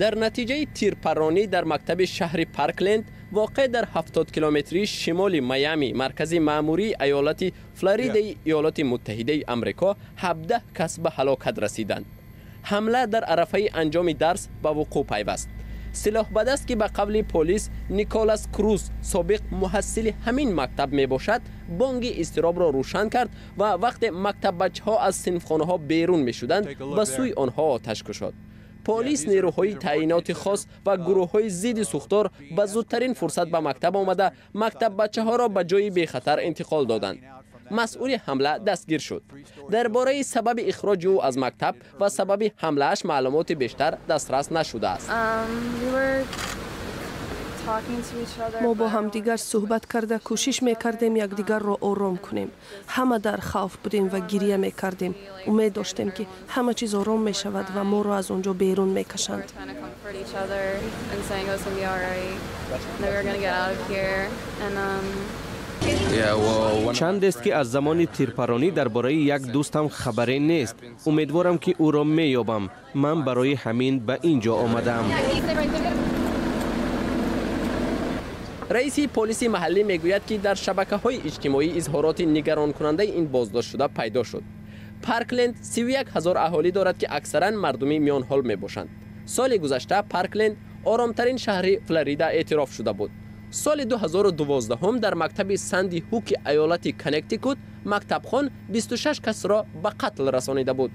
Дар натиҷаи тирпарронӣ дар мактаби шаҳри Паркленд, воқеъ дар 70 километрии шимоли Майами, маркази маъмурии иёлати Флоридаи Иёлоти Муттаҳидаи Амрико, 17 кас ба ҳалокат расиданд. Ҳамла дар арафаи анҷоми дарс ба вуқӯъ пайваст. Силоҳбадаст, ки ба қавли полис Николас Круз, собиқ муҳассили ҳамин мактаб мебошад, бонги изтиробро рӯшан кард ва вақте мактаббачаҳо аз синфхонаҳо берун мешуданд, ба сӯи онҳо оташ кушод. Полис, нерӯҳои таъиноти хос ва гурӯҳҳои зидди сӯхтор ба зудтарин фурсат ба мактаб омада, мактаббачаҳоро ба ҷои бехатар интиқол доданд. Масъули ҳамла дастгир шуд. Дар бораи сабаби ихроҷи ӯ аз мактаб ва сабаби ҳамлааш маълумоти бештар дастрас нашудааст. Мо бо ҳамдигар суҳбат карда, кӯшиш мекардем якдигарро ором кунем. Ҳама дар хавф будем ва гирия мекардем. Умед доштем, ки ҳама чиз ором мешавад ва моро аз он ҷо берун мекашанд. Чандест, ки аз замони тирпаронӣ дар бораи як дӯстам хабаре нест. Умедворам, ки ӯро меёбам. Ман барои ҳамин ба ин ҷо омадаам. Раиси полиси маҳаллӣ мегӯяд, ки дар шабакаҳои иҷтимоӣ изҳороти нигаронкунандаи ин боздоштшуда пайдо шуд. Паркленд 31 ҳазор аҳолӣ дорад, ки аксаран мардуми миёнҳол мебошанд. Соли гузашта Паркленд оромтарин шаҳри Флорида эътироф шуда буд. Соли 2012 дар мактаби Санди Ҳуки иёлати Коннектикут мактабхон 26 касро ба қатл расонида буд.